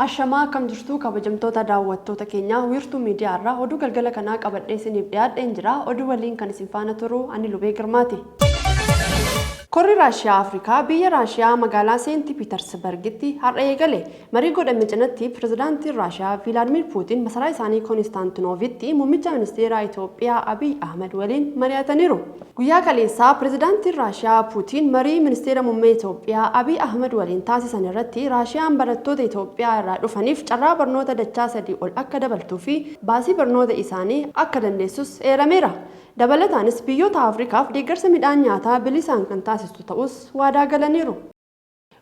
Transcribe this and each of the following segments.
Ashamaa, akkam jirtu kabajamtoota daawwattoota keenyaa? Wiirtuu Miidiyaa irraa oduu galgala kanaa qabadhee isiniif dhiyaadheen jira. Oduu waliin kan isin faana turu ani Lubee Girmaati. Korri Raashiyaa Afrikaa biyya Raashiyaa magaalaa Seenti Piitarsbargitti har'a eegale. Marii godhame cinatti Pirezidaantiin Raashiyaa Viilaadmiir Puutiin masaraa isaanii Koonistaantinoovitti Muummicha Ministeeraa Itoophiyaa Abiy Ahmad waliin mari'ataniiru. Guyyaa kaleessaa Pirezidaantiin Raashiyaa Puutiin marii Ministeera Mummee Itoophiyaa Abiy Ahmad waliin taasisan irratti Raashiyaan barattoota Itoophiyaa irraa dhufaniif carraa barnoota dachaa 3 ol akka dabaltuu fi baasii barnoota isaanii akka dandeessus eerameera. Dabalataanis biyyoota Afrikaaf deeggarsa midhaan nyaataa bilisaan kan taasistu ta'uus waadaa galaniiru.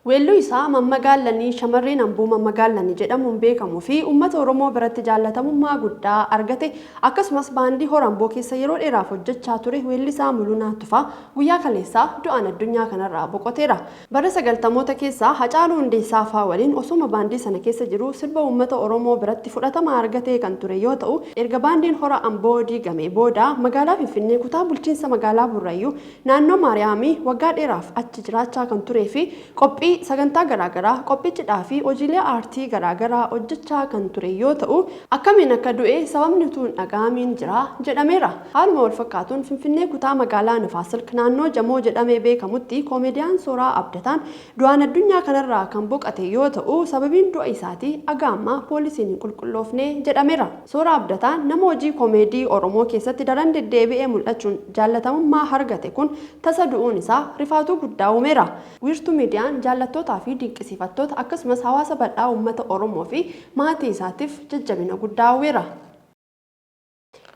Weelluu isaa Mammagaallanii Shamarreen Amboo Mammagaallanii jedhamuun beekamuu fi uummata Oromoo biratti jaallatamummaa guddaa argate, akkasumas baandii Hora Amboo keessa yeroo dheeraaf hojjechaa ture weellisaa Mulunaa Tufaa guyyaa kaleessaa du'aan addunyaa kanarraa boqoteera. Bara sagaltamoota keessa Hacaaluu Hundeessaa faa waliin osuma baandii sana keessa jiruu sirba uummata Oromoo biratti fudhatama argatee kan ture yoo ta'u, erga baandiin Hora Amboo diigamee booda magaalaa Finfinnee kutaa bulchiinsa magaalaa Burrayyuu Naannoo Maariyaamii waggaa dheeraaf achi jiraachaa kan turee fi qophii sagantaa garaagaraa, qophii cidhaa fi hojiilee aartii garaagaraa hojjechaa kan ture yoo ta'u, akkamiin akka du'e sababni utuu hin dhaga'amiin jira jedhameera. Haaluma walfakkaatuun Finfinnee kutaa magaalaa Nufaasilk naannoo Jamoo jedhamee beekamutti Koomediyaan Sooraa Abdataan du'aan addunyaa kanarraa kan boqate yoo ta'u, sababiin du'a isaatii aga ammaa poolisiin hin qulqulloofne jedhameera. Sooraa Abdataa nama hojii komeedii Oromoo keessatti daran deddeebi'ee mul'achuun jaallatamummaa hargate kun tasa du'uun isaa rifaatuu guddaa uumeera. Wiirtuu Miidiyaan jaallattootaa fi dinqisiifattoota akkasumas hawaasa bal'aa uummata Oromoo fi maatii isaatiif jajjabina guddaa hawweera.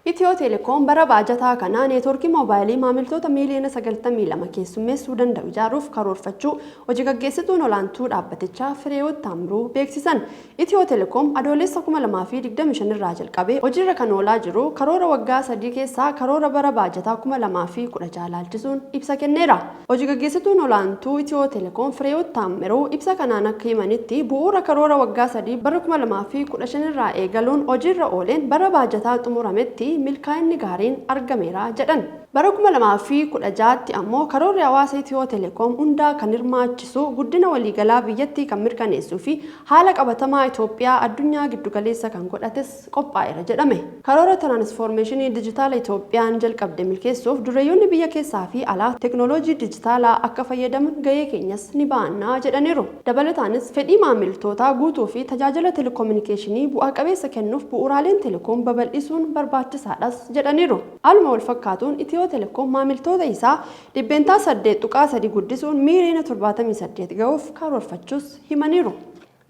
Itiyoo Teelekoom bara baajataa kana neetwoorkii moobaayilii maamiltoota miiliyoona 92 keessummeessuu danda'u ijaaruuf karoorfachuu Hoji Gaggeessituun Olaantuu dhaabbatichaa Fireewoot Taammiruu beeksisan. Itiyoo Telekoom Adoolessa 2025 irraa jalqabee hojiirra kan oolaa jiru karoora waggaa sadii keessaa karoora bara baajataa 2016 ilaalchisuun ibsa kenneera. Hoji Gaggeessituun Olaantuu Itiyoo Telekoom Fireewoot Taammiruu ibsa kanaan akka himanitti, bu'uura karoora waggaa sadii bara 2015 irraa eegaluun hojiirra ooleen bara baajataa xumurametti milkaa'inni gaariin argameera jedhan. Bara 2016tti ammoo karoorri hawaasa Itiyoo Telekoom hundaa kan hirmaachisu, guddina waliigalaa biyyattii kan mirkaneessuu fi haala qabatamaa Itoophiyaa addunyaa giddugaleessa kan godhates qophaa'eera jedhame. Karoora Tiraanisfoormeeshinii Dijitaala Itoophiyaan jalqabde milkeessuuf dureeyyonni biyya keessaa fi alaa teeknooloojii dijitaalaa akka fayyadaman gahee keenyas ni ba'anna jedhaniiru. Dabalataanis fedhii maamiltootaa guutuu fi tajaajila telekominikeeshinii bu'aa qabeessa kennuuf bu'uuraaleen telekoom babal'isuun barbaachisaadhas jedhaniiru. Haaluma walfakkaatuun Itiyoo Telekoom maamiltoota isaa %8.3 guddisuun miiliyoona 78 gahuuf karoorfachuus himaniiru.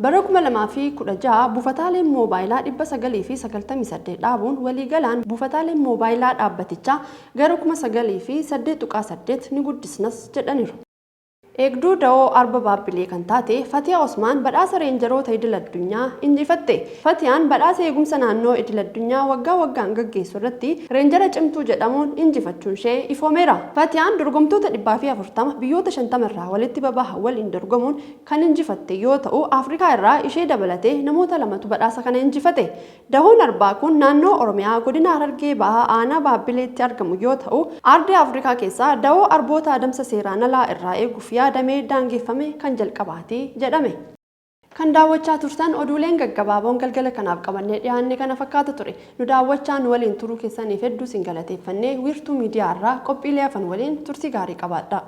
Bara 2016 buufataaleen moobaayilaa 998 dhaabuun waliigalaan buufataaleen moobaayilaa dhaabbatichaa gara 9,008.8 ni guddisnas jedhaniiru. Eegduu dawoo Arba Baabbilee kan taate Fatiyaa Osmaan badhaasa Reenjaroota idil addunyaa injifatte. Fatiyaan badhaasa eegumsa naannoo idil addunyaa waggaa waggaan gaggeessu irratti Reenjara cimtuu jedhamuun injifachuunshee ifoomeera. Fatiyaan dorgomtoota 140 biyyoota 50 irraa walitti babahan waliin dorgomuun kan injifatte yoo ta'u, Afrikaa irraa ishee dabalatee namoota lamatu badhaasa kana injifate. Dahoon arbaa kun naannoo Oromiyaa godina Harargee Bahaa aanaa Baabbileetti argamu yoo ta'u, aardii Afrikaa keessaa dawoo arboota adamsa seeraan alaa irraa eeguuf yaadamee daangeffame kan jalqabaati jedhame. Kan daawwachaa turtan oduuleen gaggabaaboon galgala kanaaf qabannee dhiyaanne kana fakkaata ture. Nu daawwachaa nu waliin turuu keessaniif hedduu isin galateeffannee, Wiirtuu Miidiyaa irraa qophiilee hafan waliin turtii gaarii qabaadhaa.